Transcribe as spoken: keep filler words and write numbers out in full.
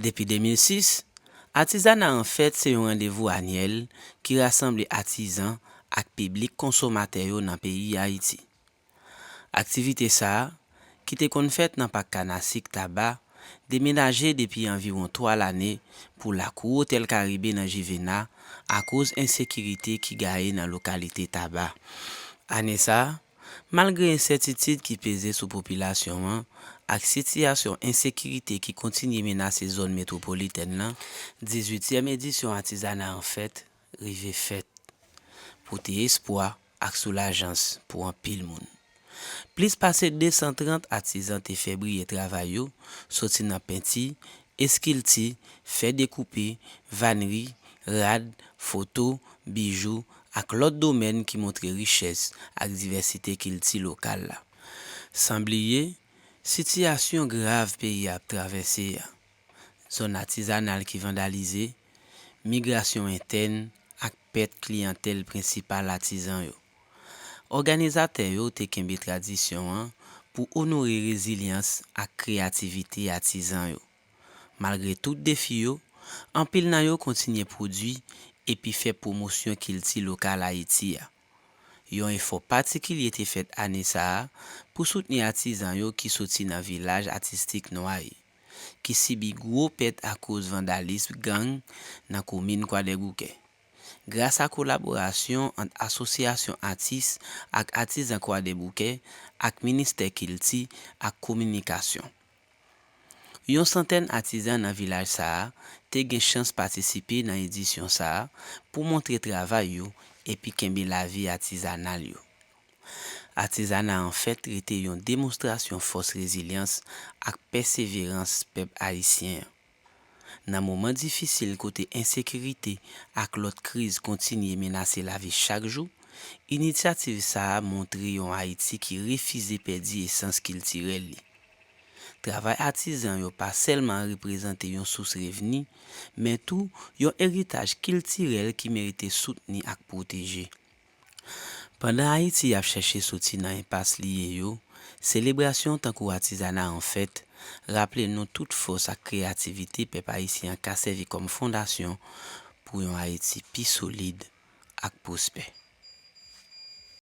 Depi de mil sis, Atizana an Fèt se yon randevou anyèl ki rasanble atizan ak piblik konsomatè yo nan peyi Ayiti. Aktivite sa a, ki te konn fèt nan Pak Kanasik Taba, demenaje depi anviwon twa lane pou lakou Otèl Karibe nan Jivena akoz ensekirite ki gaye nan lokalite Taba. Ane sa a, malgre ensètitid ki peze sou popilasyon an ak sitiyasyon ensekirite ki kontinye menase zòn metwopolitèn nan, dizuityèm edisyon Atizana an Fèt rive fèt, pote espwa ak soulajans pou anpil moun. Plis pase de san trant atizan te fè briye travay yo, soti nan penti, eskilti, fè dekoupe, vanri, rad, foto, bijou, ak lòt domèn ki montre richès ak divèsite kilti lokal la. San bliye, sitiyasyon grav peyi a ap travèse a, zòn atizanal ki vandalize, migrasyon entèn ak pèt kliyantèl prensipal atizan yo. Òganizatè yo te kenbe tradisyon an pou onore rezilyans ak kreyativite atizan yo. Malgre tout defi yo, anpil nan yo kontinye pwodui epi fè pwomosyon kilti lokal Ayiti a. Yon efò patikilye te fèt ane sa a pou soutni atizan yo ki soti nan vilaj atistik Nway, ki sibi gwo pèt akoz vandalis gang nan komin Kwadèboukè. Gras a kolaborasyon ant asosyasyon atis ak atizan Kwadèboukè ak Ministè Kilti ak Kominikasyon, yon santèn atizan nan vilaj sa a te gen chans patisipe nan edisyon sa a pou montre travay yo epi kenbe lavi atizanal yo. Atizana an Fèt rete yon demonstrasyon fòs rezilyans ak pèseverans pèp ayisyen an. Nan moman difisil kote ensekirite ak lòt kriz kontinye menase lavi chak jou, inisyativ sa a montre yon Ayiti ki refize pèdi esans kiltirèl li. Travay atizan yo pa sèlman reprezante yon sous revni, men tou yon eritaj kiltirèl ki merite soutni ak pwoteje. Pandan Ayiti ap chèche soti nan enpas li ye yo, selebrasyon tankou Atizana an Fèt raple nou tout fòs ak kreyativite pèp ayisyen an ka sèvi kòm fondasyon pou yon Ayiti pi solid ak pwospè.